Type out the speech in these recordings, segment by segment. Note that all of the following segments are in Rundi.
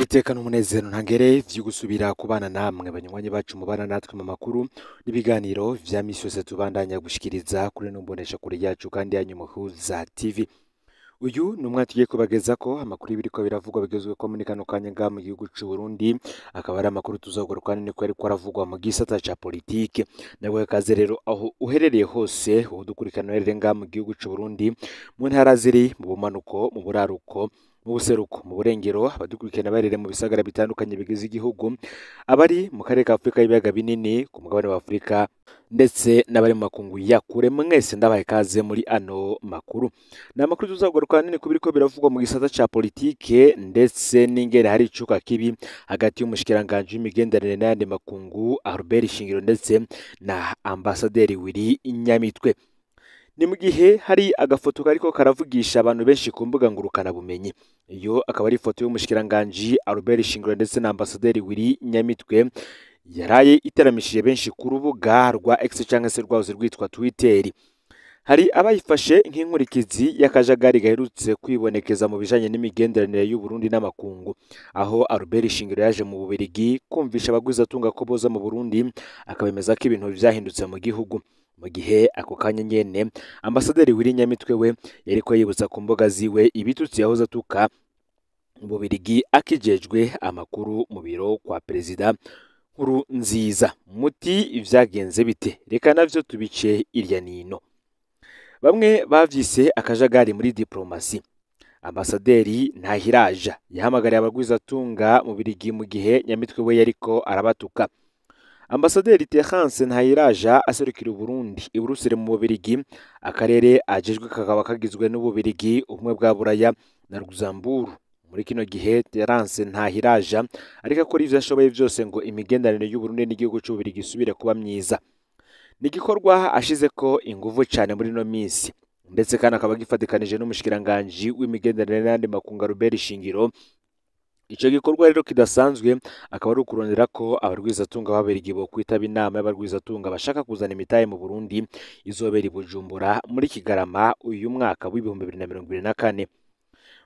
Niteka n'umunezero ntangere vyo gusubira kubana namwe banywanyi bacu mubana natwe mu makuru n'ibiganiro vya misi yose tubandanya gushikiriza kuri ino mboneshakure yacu kandi yanyu Muhuza TV. Uyu ni umwanya tugiye kubagezako amakuru y'ibiriko biravugwa bigezweho muri kano kanya ngaha mu gihugu c'u Burundi, akaba ari amakuru tuzogaruka niko yariko aravugwa mu gisata ca politike. Nawe kaze rero aho uherereye hose udukurikirana uherereye ngaha mu gihugu c'u Burundi, mu ntara ziri mu bumanuko, mu buraruko, mu buseruko, mu burengero, abadukurikirana baherereye mu bisagara bitandukanye bigize igihugu, abari mu karere ka Afurika y'ibiyaga binini, ku mugabane wa Afurika ndetse n'abari mu makungu ya kure, mwese ndabaye kaze muri ano makuru. Ni amakuru tuzagaruka nini ku biriko biravugwa mu gisata ca politike ndetse n'ingene hari icuka kibi hagati y'umushikiranganji w'imigenderanire n'ayandi makungu Albert Shingiro ndetse na ambasaderi Willy Nyamitwe. Ni mu gihe hari agafoto kariko karavugisha abantu benshi ku mbuga ngurukana bumenyi. Iyo akaba ari ifoto y'umushikiranganji Albert Shingiro ndetse na ambasaderi Willy Nyamitwe yaraye iteramishije benshi ku rubuga rwa X canke se rwahoze rwitwa Twitter. Hari abayifashe nk'inkurikizi y'akajagari gaherutse kwibonekeza mu bijanye n'imigenderanire y'u Burundi n'amakungu, aho Albert Shingiro yaje mu Bubiligi kumvisha abagwizatunga ko boza mu Burundi, akabemeza ko ibintu vyahindutse mu gihugu. Mu gihe ako kanya nyene ambasaderi Willy Nyamitwe we yariko yibutsa ku mbuga ziwe ibitutsi yahoze atuka mu Bubiligi akijejwe amakuru mu biro kwa perezida Nkurunziza. Muti vyagenze bite? Reka navyo tubice irya nino. Bamwe bavyise akajagari muri diplomasi. Ambasaderi Ntahiraja yahamagariye abagwizatunga mu Bubiligi mu gihe Nyamitwe we yariko arabatuka. Ambasaderi Terence Ntahiraja aserukira Uburundi i Buruseli mu Bubiligi, akarere ajejwe kakaba kagizwe n'Ububirigi, ubumwe bwa Buraya na Luxembourg. Muri kino gihe Terence Ntahiraja ariko akora ivyo ashoboye vyose ngo imigenderanire y'Uburundi n'igihugu c'Ububirigi isubire kuba myiza. Ni igikorwa ashizeko inguvu cane muri ino minsi, ndetse kandi akaba agifatikanije n'umushikiranganji w'imigenderanire n'ayandi makungu Albert Shingiro. Ico gikorwa rero kidasanzwe akaba ari ukurondera ko abarwizatunga b'Ababirigi bokwitaba inama y'abarwizatunga bashaka kuzana imitahe mu Burundi izobera i Bujumbura muri Kigarama uyu mwaka w'2024.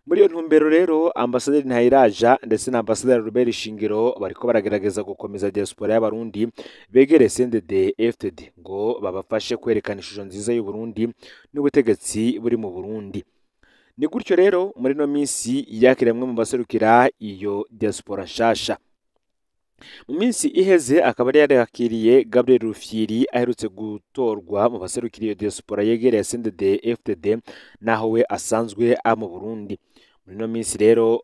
Muri iyo ntumbero rero ambasaderi Ntahiraja ndetse na ambasaderi Albert Shingiro bariko baragerageza gukomeza diaspora y'Abarundi begere CNDD FDD ngo babafashe kwerekana ishusho nziza y'u Burundi n'ubutegetsi buri mu Burundi. Ni gutyo rero muri no minsi yakira bamwe mu baserukira iyo diaspora nshasha. Mu minsi iheze akaba yari yarakiriye Gabriel Rufyiri aherutse gutorwa mu baserukira iyo diaspora yegereye CNDD FDD, naho we asanzwe aba mu Burundi. Muri no minsi rero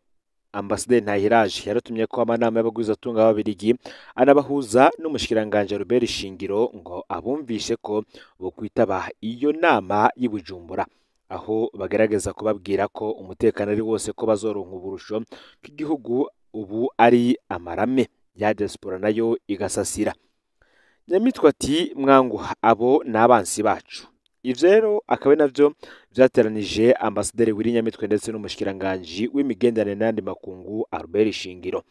Ambasaderi Ntahiraje yaratumye ko amanama y'abagwizatunga b'Ababirigi anabahuza n'umushikiranganji Albert Shingiro ngo abumvishe ko bokwitaba iyo nama y'i Bujumbura, aho bagerageza kubabwira ko umutekano ari wose, ko bazoronka uburusho bw'igihugu ubu ari amarame ya diaspora nayo igasasira. Nyamitwe ati mwanguha abo ni abansi bacu. Ivyo rero akaba ari navyo vyateranije ambasaderi Willy Nyamitwe ndetse n'umushikiranganji w'imigenderanire n'ayandi makungu Albert Shingiro.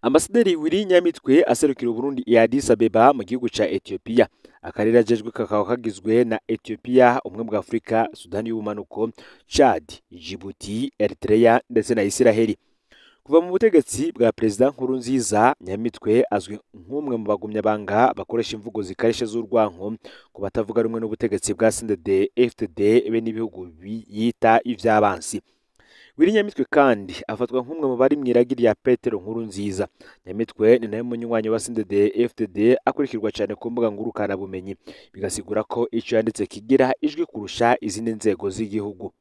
Ambasaderi Willy Nyamitwe aserukira Uburundi i Addis Abeba mu gihugu ca Ethiopia. Akarere ajejwe kakaba kagizwe na Ethiopia, ubumwe bwa Afurika, Sudani y'ubumanuko, Chad, Djibouti, Eritrea ndetse na Isiraheli. Kuva mu butegetsi bwa Perezida Nkurunziza, Nyamitwe azwi nk'umwe mu bagumyabanga bakoresha imvugo zikarishe z'urwanko ku batavuga rumwe n'ubutegetsi bwa CNDD FDD be n'ibihugu biyita ivy'abansi. Willy Nyamitwe kandi afatwa nk'umwe mu bari mw'iragi rya Petero Nkurunziza. Nyamitwe ni nawe munywanyi wa CNDD FDD akurikirwa cyane ku mbuga ngurukana bumenyi, bigasigura ko ico yanditse kigira ijwi kurusha izindi nzego z'igihugu.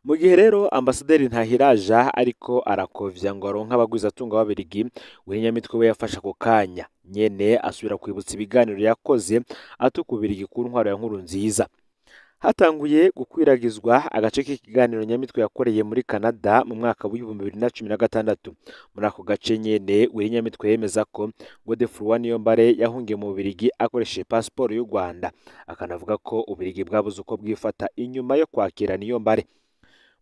Mu gihe rero ambasaderi Ntahiraja ariko arakovya ngo aronke abagwizatunga b'Ababirigi, Willy Nyamitwe we yafashe ako kanya nyene asubira kwibutsa ibiganiro yakoze atuka Ububirigi ku ntwaro ya Nkurunziza. Hatanguye gukwiragizwa agace k'ikiganiro Nyamitwe yakoreye muri Canada mu mwaka w'2016. Muri ako gace nyene Willy Nyamitwe yemeza ko Godefroid Niyombare yahungiye mu Bubiligi akoresheje pasiporo y'u Rwanda, akanavuga ko Ububiligi bwabuze uko bwifata inyuma yo kwakira Niyombare.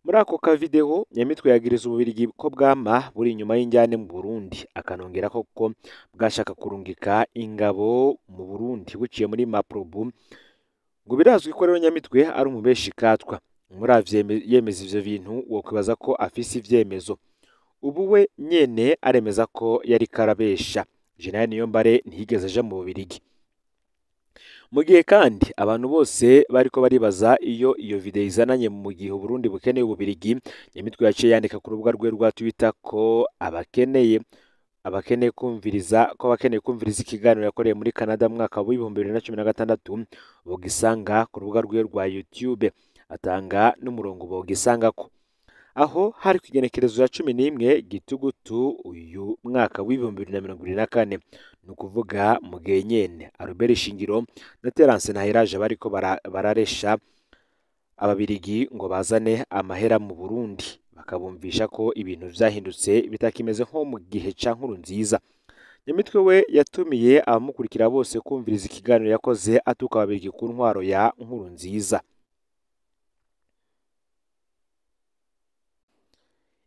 Muri ako kavideo Nyamitwe yagiriza Ububiligi ko bwama buri inyuma y'injyane mu Burundi, akanongera ko bwashaka kurungika ingabo mu Burundi buciye muri Maprobu. Ngo birazwi ko rero Nyamitwe ari umubeshi katwa. Umuravye yemeza ivyo bintu wokwibaza ko afise ivyemezo. Ubu we nyene aremeza ko yari karabesha. General Niyombare ntiyigeze aja mu Bubirigi. Mu gihe kandi abantu bose bariko baribaza iyo iyo video izananye mu gihe Uburundi bukeneye Ububirigi, Nyamitwe yaciye yandika ku rubuga rwe rwa Twitter ko abakeneye kumviriza ikiganiro yakoreye muri Canada mu mwaka w'2016 bogisanga ku rubuga rwe rwa YouTube, atanga n'umurongo bogisangako. Aho hari ku igenekerezo ya 11 Gitugutu uyu mwaka w'2024, ni ukuvuga mu gihe nyene Albert Shingiro na Terence Ntahiraje bariko bararesha Ababirigi ngo bazane amahera mu Burundi, bakabumvisha ko ibintu vyahindutse bitakimeze nko mu gihe ca Nkurunziza. Nyamitwe we yatumiye abamukurikira bose kumviriza ikiganiro yakoze atuka Ababirigi ku ntwaro ya Nkurunziza.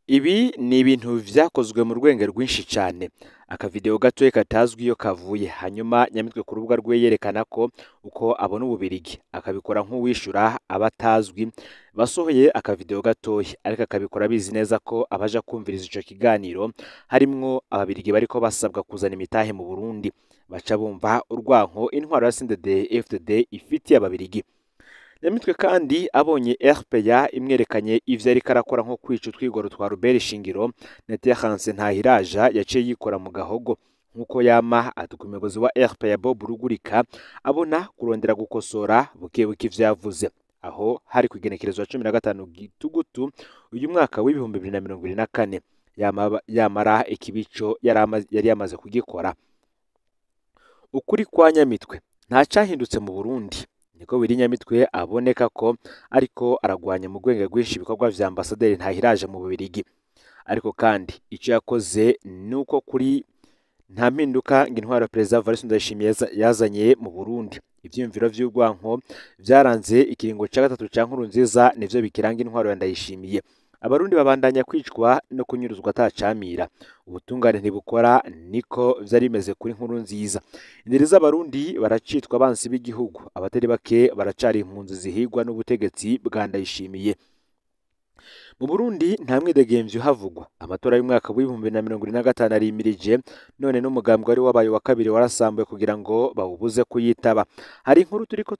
Ibi ni ibintu vyakozwe mu rwenge rwinshi cane. Akavideo gatoya katazwi iyo kavuye, hanyuma Nyamitwe ku rubuga rwe yerekana ko uko abona Ububirigi, akabikora nk'uwishura abatazwi basohoye akavideo gatoya, ariko akabikora abizi neza ko abaja kumviriza ico kiganiro harimwo Ababirigi bariko basabwa kuzana imitahe mu Burundi, baca bumva urwanko intwaro ya CNDD FDD ifitiye Ababirigi. Nyamitwe kandi abonye RPA imwerekanye ivyo ariko arakora nko kwica utwigoro twa Robert Shingiro na Terence Ntahiraja, yaciye yikora mu gahogo nkuko yama atuka umuyobozi wa RPA Bob Rugurika, abona kurondera gukosora buke buke ivyo yavuze. Aho hari ku igenekerezo ya 15 Gitugutu uyu mwaka w'2024, yamara ikibico yari yamaze kugikora. Ukuri kwa Nyamitwe, nta cahindutse mu Burundi. Niko Willy Nyamitwe aboneka ko ariko aragwanya mu rwenge rwinshi ibikorwa vya ambasaderi Ntahiraje mu Bubirigi. Ariko kandi ico yakoze nuko kuri nta mpinduka ngo intwaro ya Perezida Evariste Ndayishimiye yazanye mu Burundi. Ivyiyumviro vy'urwanko vyaranze ikiringo ca gatatu ca Nkurunziza nivyo bikiranga intwaro ya Ndayishimiye. Abarundi babandanya kwicwa no kunyuruzwa atacamira. Ubutungane ntibukora, niko vyari bimeze kuri Nkurunziza. Indiri z'Abarundi baracitwa abansi b'igihugu, abatari bake baracari impunzi zihigwa n'ubutegetsi bwa Ndayishimiye. Mu Burundi nta mwidegemvyo uhavugwa. Amatora y'umwaka w'2025 arimirije, none n'umugambwe wari wabaye wa kabiri warasambuwe kugira ngo bawubuze kuyitaba. Hari inkuru turiko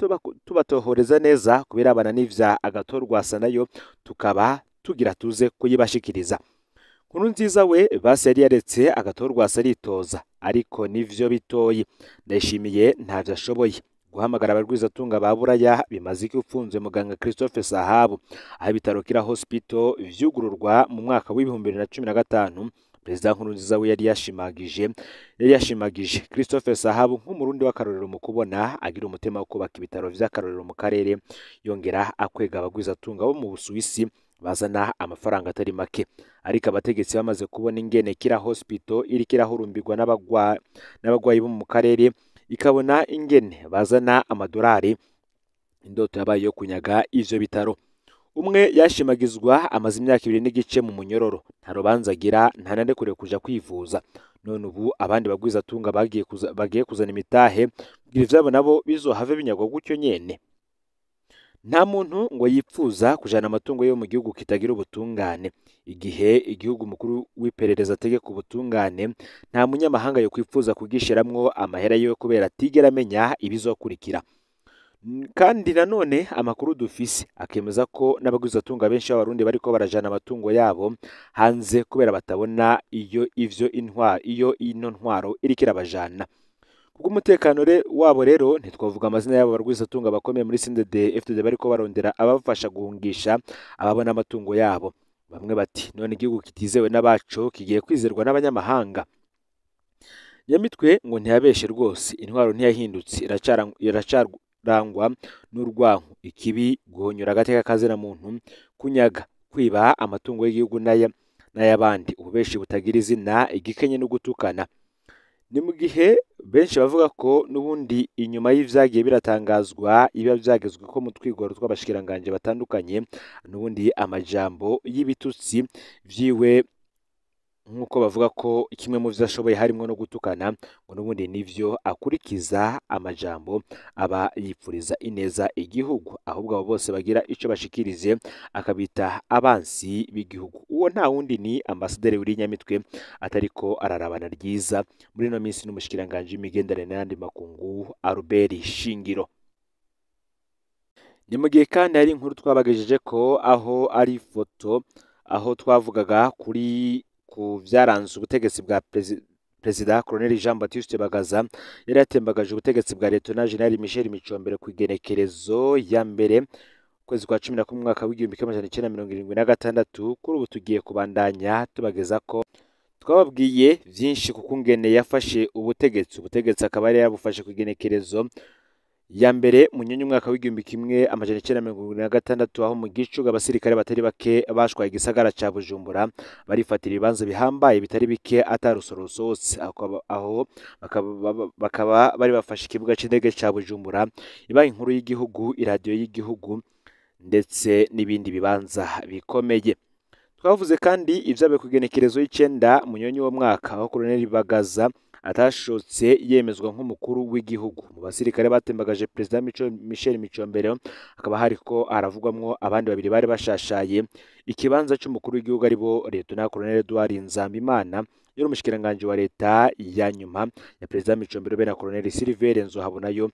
tubatohoreza neza kubirabana n'ivya Agathon Rwasa, nayo tukaba tugira tuze kuyibashikiriza. Nkurunziza we basi yari yaretse Agathon Rwasa aritoza, ariko nivyo bitoyi. Ndayishimiye ntavyo ashoboye. Guhamagara abarwizatunga ba Buraya bimaze iki ufunzwe muganga Christophe Sahabu? Aho ibitaro Kira Hospital vyugururwa mu mwaka w'2015, Perezida Nkurunziza we yari yashimagije Christophe Sahabu nk'umurundi w'akarorero mu kubona agira umutima wo kubaka ibitaro vy'akarorero mu karere, yongera akwega abagwizatunga bo mu Busuwisi bazana amafaranga atari make. Ariko abategetsi bamaze kubona ingene Kira Hospital iriko irahurumbirwa n'abagwayi bo mu karere, ikabona ingene bazana amadolari, indoto yabaye yo kunyaga ivyo bitaro. Umwe yashimagizwa amaze imyaka 2.5 mu munyororo, nta rubanza agira, nta narekuriwe kuja kwivuza. None ubu abandi bagwizatunga bagiye kuzana imitahe kugira ivyabo nabo bizohave binyagwa gutyo nyene. Nta muntu ngo yipfuza kujana amatungo yo mu gihugu kitagira ubutungane. Igihe igihugu mukuru w'iperereza ategeka ubutungane, nta munyamahanga yo kwipfuza kugishiramwo amahera yiwe kubera atigera amenya ibizokurikira. Kandi nanone amakuru dufise akemeza ko n'abagwizatunga benshi b'Abarundi bariko barajana amatungo yabo hanze kubera batabona iyo ivyo intwa iyo ino ntwaro iriko irabajana. Kubw'umutekano wabo rero ntitwavuga amazina y'abo barwizatunga bakomeye muri CNDD FDD bariko barondera ababafasha guhungisha ababona amatungo yabo. Bamwe bati: "None igihugu kitizewe n'abaco kigiye kwizerwa n'abanyamahanga?" Nyamitwe ngo ntiyabeshe rwose, intwaro ntiyahindutse, iracarangwa n'urwanko, ikibi, guhonyora agateka kazina muntu, kunyaga, kwiba amatungo y'igihugu n'ay'abandi, ububeshi butagira izina, igikenye no gutukana. Ni mu gihe benshi bavuga ko n'ubundi inyuma y'ivyagiye biratangazwa ibiba vyagezwe ko mu twigoro tw'abashikiranganje batandukanye, n'ubundi amajambo y'ibitutsi vyiwe. Nk'uko bavuga ko kimwe mu vyo ashoboye harimwo no gutukana, ngo n'ubundi nivyo akurikiza amajambo aba yipfuriza ineza igihugu, ahubwo abo bose bagira ico bashikirize akabita abansi b'igihugu. Uwo nta wundi ni ambasaderi Willy Nyamitwe, atariko ararabana ryiza muri ino minsi n'umushikiranganji w'imigenderanire n'ayandi makungu Albert Shingiro. Ni mu gihe kandi hari inkuru twabagejeje ko aho ari ifoto, aho twavugaga kuri ku vyaranze ubutegetsi bwa Perezida Colonel Jean Baptiste Bagaza yari yatembagaje ubutegetsi bwa Lieutenant General Michel Micombero ku igenekerezo ya mbere ukwezi kwa 11 umwaka w'1976. Kuri ubu tugiye kubandanya tubageza ko twababwiye vyinshi ku kungene yafashe ubutegetsi. Ubutegetsi akaba yari yabufashe ku igenekerezo ya mbere Munyonyo umwaka w'1976, aho mu gicugu abasirikare batari bake bashwaye igisagara ca Bujumbura barifatira ibibanza bihambaye bitari bike atarusoro rusohotse. Aho bakaba bari bafashe ikibuga c'indege ca Bujumbura, ibanki nkuru y'igihugu, iradiyo y'igihugu ndetse n'ibindi bibanza bikomeye. Twavuze kandi ivyabaye ku igenekerezo y'icenda Munyonyo uwo mwaka, aho Colonel Bagaza atashotse yemezwa nk'umukuru w'igihugu. Mu basirikare batembagaje Perezida Michel Micombero hakaba hariko haravugwamwo abandi babiri bari bashashaye ikibanza c'umukuru w'igihugu, aribo Lieutenant Colonel Edouard Nzambimana yari umushikiranganji wa leta ya nyuma ya Perezida Micombero, be na Colonel Sylvere Nzohabonayo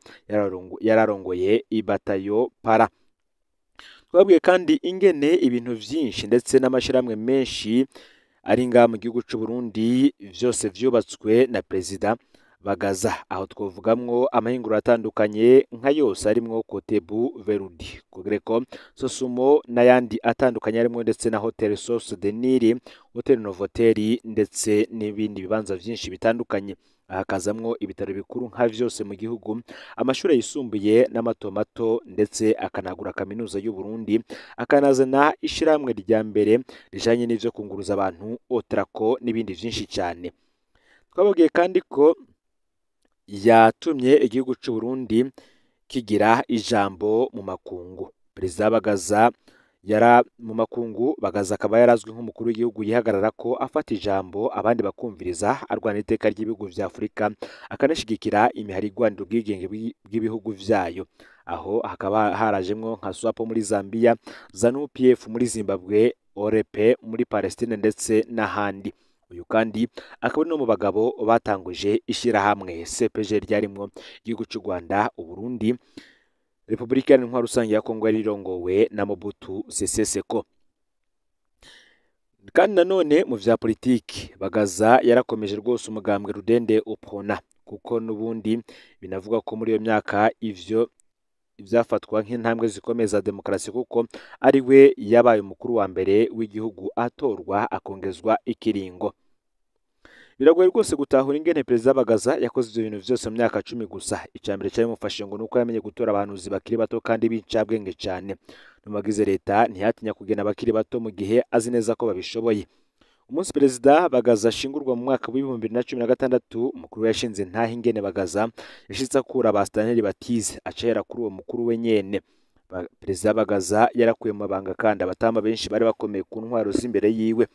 yararongoye ibatayo para. Twabwiye kandi ingene ibintu vyinshi ndetse n'amashirahamwe menshi ari ngaha mu gihugu c'u Burundi vyose vyubatswe na Perezida Bagaza, aho twovugamwo amahinguriro atandukanye nka yose arimwo Kotebu, Verudi, Kogreko, Sosumo n'ayandi atandukanye arimwo ndetse na Hotel Source de Nil, Hotel Novotel ndetse n'ibindi bibanza vyinshi bitandukanye. Hakazamwo ibitaro bikuru nka vyose mu gihugu, amashuri yisumbuye n'amato mato, ndetse akanagura kaminuza y'u Burundi, akanazana ishiramwe rya mbere rijanye n'ivyo kunguruza abantu Otrako n'ibindi vyinshi cyane. Twababwiye kandi ko yatumye igihugu c'u Burundi kigira ijambo mu makungu. Perezida Bagaza yara mu makungu, Bagaza akaba yarazwi nk'umukuru w'igihugu yihagarara ko afata ijambo abandi bakumviriza, arwana iteka ry'ibihugu vya Afurika, akanashigikira imihari igwanira ubwigenge bw'ibihugu vyayo. Aho hakaba harajemwo nka SWAPO muri Zambia, ZANU PF muri Zimbabwe, ORP muri Palestine ndetse n'ahandi. Uyu kandi akaba no mu bagabo batanguje ishirahamwe CPG ryarimwo igihugu c'u Rwanda, Uburundi, Republika Iharanira Rusange ya Kongo yarirongowe na Mobutu Sese Seko. Kandi nanone mu vya politiki Bagaza yarakomeje rwose umugambwe Rudende Uprona, kuko n'ubundi binavuga ko muri iyo myaka ivyo vyafatwa nk'intambwe zikomeye za demokarasi, kuko ari we yabaye umukuru wa mbere w'igihugu atorwa akongezwa ikiringo. Biragoye rwose gutahura ingene Perezida Bagaza yakoze ivyo bintu vyose mu myaka 10 gusa. Icambere cyabimufashije ngo nuko yamenye gutora abahanuzi bakiri bato kandi b'incabwenge cyane. N'umugize leta ntiyatinya kugena abakiri bato mu gihe azi neza ko babishoboye. Umunsi Perezida Bagaza ashingurwa mu mwaka w'2016, umukuru yashinze ntahe ingene Bagaza yashitse akura ba Stanley Batize acahera kuri uwo mukuru we nyene. Perezida Bagaza yarakuye mu mabanga kandi abatama benshi bari bakomeye ku ntwaro z'imbere yiwe.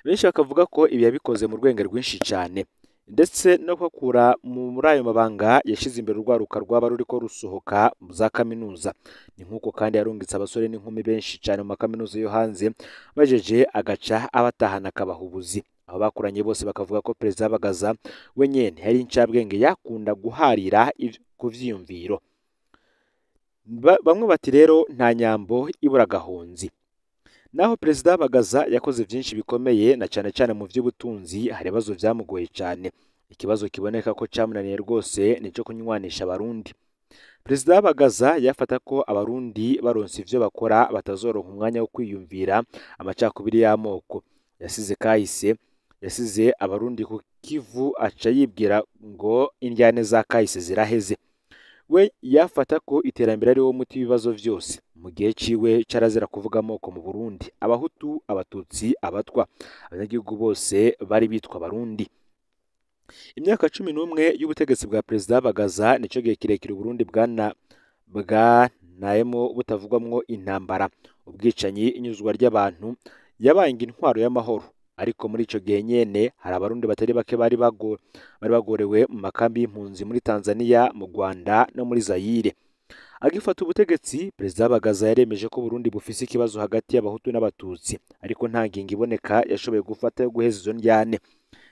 Benshi bakavuga ko ibi yabikoze mu rwenge rwinshi cyane, ndetse no kwakura muri ayo mabanga yashize imbere urwaruka rwaba ruriko rusohoka mu za kaminuza. Ni nk'uko kandi yarungitse abasore n'inkumi benshi cyane mu makaminuza yo hanze, bajeje agaca abatahana akabaha ubuzi. Aho bakuranye bose bakavuga ko Perezida Bagaza we nyene yari incabwenge, yakunda guharira ku vyiyumviro. Bamwe bati rero nta nyambo ibura gahunzi. Naho Perezida Bagaza yakoze vyinshi bikomeye na cane cane mu vy'ubutunzi, hari ibibazo vyamugoye cane. Ikibazo kiboneka ko camunaniye rwose nico kunywanisha abarundi. Perezida Bagaza yafata ko abarundi baronse ivyo bakora batazoronka umwanya wo kwiyumvira amacakubiri y'amoko. Yasize kahise, yasize abarundi ku kivu, aca yibwira ngo indyane za kahise ziraheze. We yafata ko iterambere ari wo muti w'ibibazo vyose. Mu gihe ciwe carazira kuvuga amoko mu Burundi, abahutu, abatutsi, abatwa, abanyagihugu bose bari bitwa abarundi. Imyaka 11 y'ubutegetsi bwa Perezida Bagaza nico gihe kirekire Uburundi bwanayemo butavugwamwo intambara, ubwicanyi, inyuzwa ry'abantu. Yabaye intwaro y'amahoro. Ariko muri ico gihe nyene hari abarundi batari bake bari bagorewe mu makambi y'impunzi muri Tanzania, mu Rwanda no muri Zaire. Agifata ubutegetsi, Perezida Bagaza yaremeje ko Burundi bufise ikibazo hagati y'abahutu n'abatutsi, ariko nta ngingo iboneka yashoboye gufata yo guheza izo ndyane.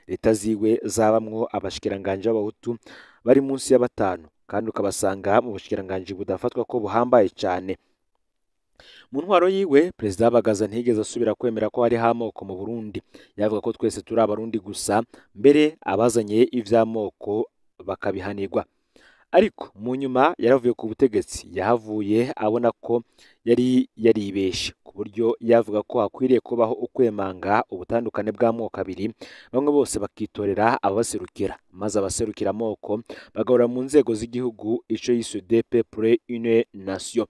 Leta ziwe zabamwo abashikiranganje b'abahutu bari munsi ya 5, kandi ukabasanga mu bushikiranganje budafatwa ko buhambaye cane. Mu ntwaro yiwe, Perezida Bagaza ntiyigeze asubira kwemera ko hariho amoko mu Burundi. Yavuga ko twese turi abarundi gusa, mbere abazanye ivy'amoko bakabihanirwa. Ariko mu nyuma yaravuye ku butegetsi, yahavuye abona ko yari yaribeshe, ku buryo yavuga ko hakwiriye kubaho ukwemanga ubutandukane bw'amoko abiri, bamwe bose bakitorera ababaserukira, maze abaserukira amoko bagahora mu nzego z'igihugu, ico yiswe deux peuples une nation.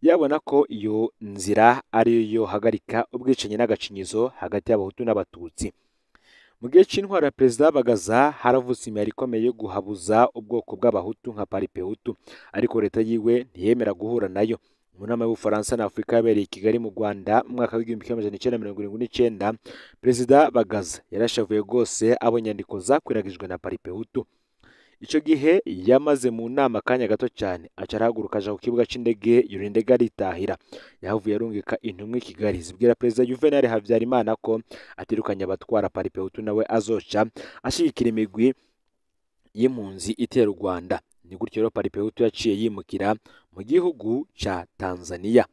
Yabona ko iyo nzira ariyo yohagarika ubwicanyi n'agacinyizo hagati y'abahutu n'abatutsi. Mu gihe c'intwaro ya Perezida Bagaza haravutse imihari ikomeye yo guhabuza ubwoko bw'abahutu nka Paripehutu, ariko leta yiwe ntiyemera guhura nayo. Mu nama y'Ubufaransa na Afurika yabereye i Kigali mu Rwanda mu mwaka w'1979, Perezida Bagaza yarashavuye rwose abo inyandiko zakwiragijwe na Paripehutu. Ico gihe yamaze mu nama akanya gato cyane, aca arahaguruka aja ku kibuga c'indege, yurira indege aritahira. Yahavuye arungika intumwa i Kigali zibwira Perezida Juvenal Habyarimana ko atirukanye abatwara Paripehutu nawe azoca ashigikira imigwi y'impunzi itera u Rwanda. Ni gutyo rero Paripehutu yaciye yimukira mu gihugu ca Tanzania.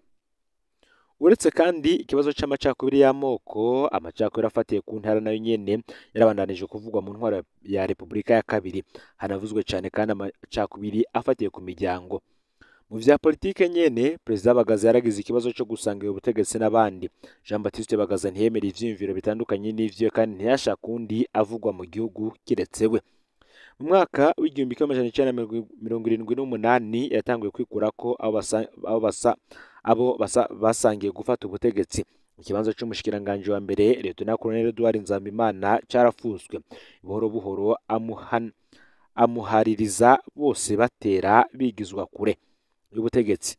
Uretse kandi ikibazo c'amacakubiri y'amoko, amacakubiri afatiye ku ntara nayo nyene yarabandanije kuvugwa mu ntwaro ya Repubulika ya kabiri. Hanavuzwe cane kandi amacakubiri afatiye ku miryango. Mu vya politike nyene, Perezida Bagaza yaragize ikibazo co gusangira ubutegetsi n'abandi. Jean Baptiste Bagaza ntiyemera ivyiyumviro bitandukanye n'ivyo, kandi ntiyashaka uwundi avugwa mu gihugu kiretse we. Mu mwaka w'1978 yatanguye kwikurako abo basangiye gufata ubutegetsi. Ikibanza c'umushikiranganje wa mbere, Lieutenant Colonel Edouard Nzambimana, carafuswe. Buhoro buhoro amuhaririza bose batera bigizwa kure y'ubutegetsi,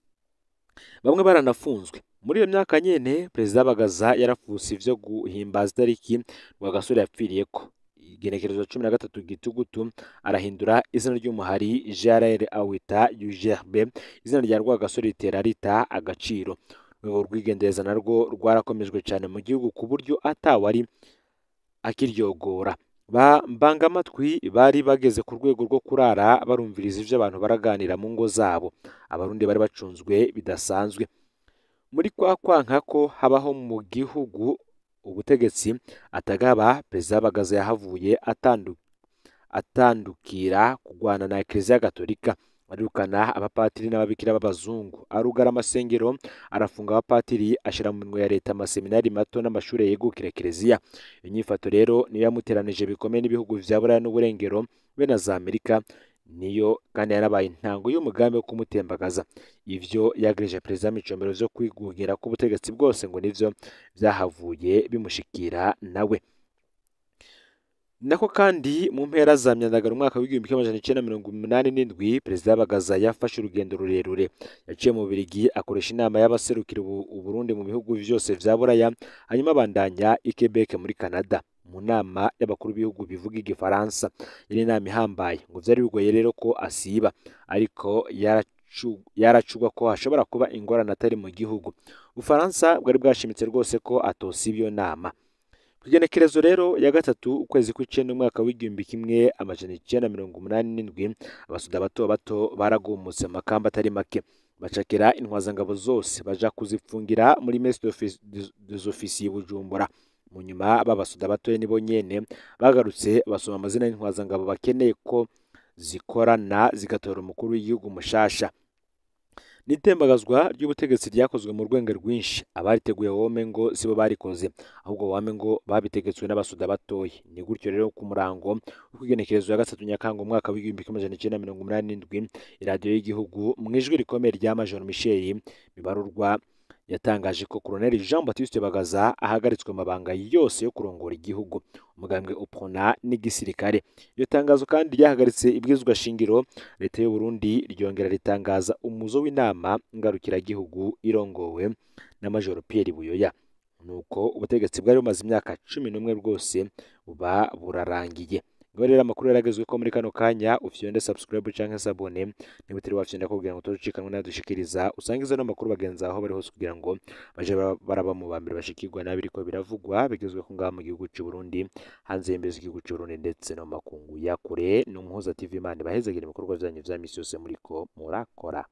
bamwe baranafunzwe. Muri iyo myaka nyene Perezida Bagaza yarafuse ivyo guhimbaza itariki Rwagasore yapfiriyeko, igenekerezo 13 Gitugutu, arahindura izina ry'umuhari GRR awita UGRB, izina rya Rwagasore ritera rita agaciro. Urwego rw'igendereza narwo rwarakomejwe cyane mu gihugu ku buryo atawari akiryogora. Ba mbangamatwi bari bageze ku rwego rwo kurara barumviriza ivyo abantu baraganira mu ngo zabo. Abarundi bari bacunzwe bidasanzwe. Muri kwa kwanka ko habaho mu gihugu ubutegetsi atagaba, Perezida Bagaza yahavuye atandukira kugwana na Eklezia Gatolika, arukana abapatiri n'ababikira b'abazungu, arugara amasengero, arafunga abapatiri, ashira mu minwe ya leta amaseminari mato n'amashure yegukira Eklezia. Inyifato rero niyo yamuteranije bikomeye n'ibihugu vya Buraya n'Uburengero be na za Amerika, niyo kandi yarabaye intango y'umugambi wo kumutembagaza. Ivyo yagirije Perezida Micombero vyo kwigugira k'ubutegetsi bwose ngo nivyo vyahavuye bimushikira nawe. Nako kandi mu mpera za Myandagaro umwaka w'1987, Perezida Bagaza yafashe urugendo rurerure. Yaciye mu Bubiligi akoresha inama y'abaserukira Uburundi mu bihugu vyose vya Buraya, hanyuma abandanya i Quebec muri Canada mu nama y'abakuru b'ibihugu bivuga igifaransa. Yari inama ihambaye, ngo vyari bigoye rero ko asiba, ariko yaracugwa ko hashobora kuba ingorane atari mu gihugu. Ubufaransa bwari bwashimitse rwose ko atosiba iyo nama. Ku igenekerezo rero ya 3 ukwezi kw'icenda umwaka w'1987, abasoda bato bato baragumutse mu makamba atari make, bacakira intwazangabo zose baja kuzipfungira muri messe des officiers Bujumbura. Mu nyuma b'abasoda batoya nibo nyene bagarutse basoma amazina y'intwazangabo bakeneye ko zikorana zigatora umukuru w'igihugu mushasha. N'itembagazwa ry'ubutegetsi ryakozwe mu rwenge rwinshi. Abariteguye wome ngo sibo barikoze, ahubwo wame ngo babitegetswe n'abasoda batoya. Ni gutyo rero ku murango w'igenekerezo ya 3 Nyakanga umwaka w'1987, iradiyo y'igihugu mu ijwi rikomeye rya Major Michel Bibarurwa yatangaje ko Colonel Jean Baptiste Bagaza ahagaritswe amabanga yose yo kurongora igihugu, umugambwe UPRONA n'igisirikare. Iyo tangazo kandi ryahagaritse ibwirizwa shingiro leta y'u Burundi, ryongera ritangaza umuzo w'inama ngarukiragihugu irongowe na Major Pierre Buyoya. Nuko ubutegetsi bwari bumaze imyaka 11 bwose buba burarangiye. Ngo rero amakuru yaragezwe ko muri kano kanya ufyonde subscribe canke s'abonner niba utari wafyonda kugira ngo tucikanwe nadushikiriza, usangize no makuru bagenzi aho bari hose kugira ngo baje baraba mu bambere bashikirwa nabiriko biravugwa bigezwe ko ngaha mu gihugu c'u Burundi, hanze y'imbizi z'igihugu c'u Burundi ndetse no makungu ya kure. N'Umuhuza TV, Imana ibahezagire ibikorwa vyanyu vya misi yose muriko murakora.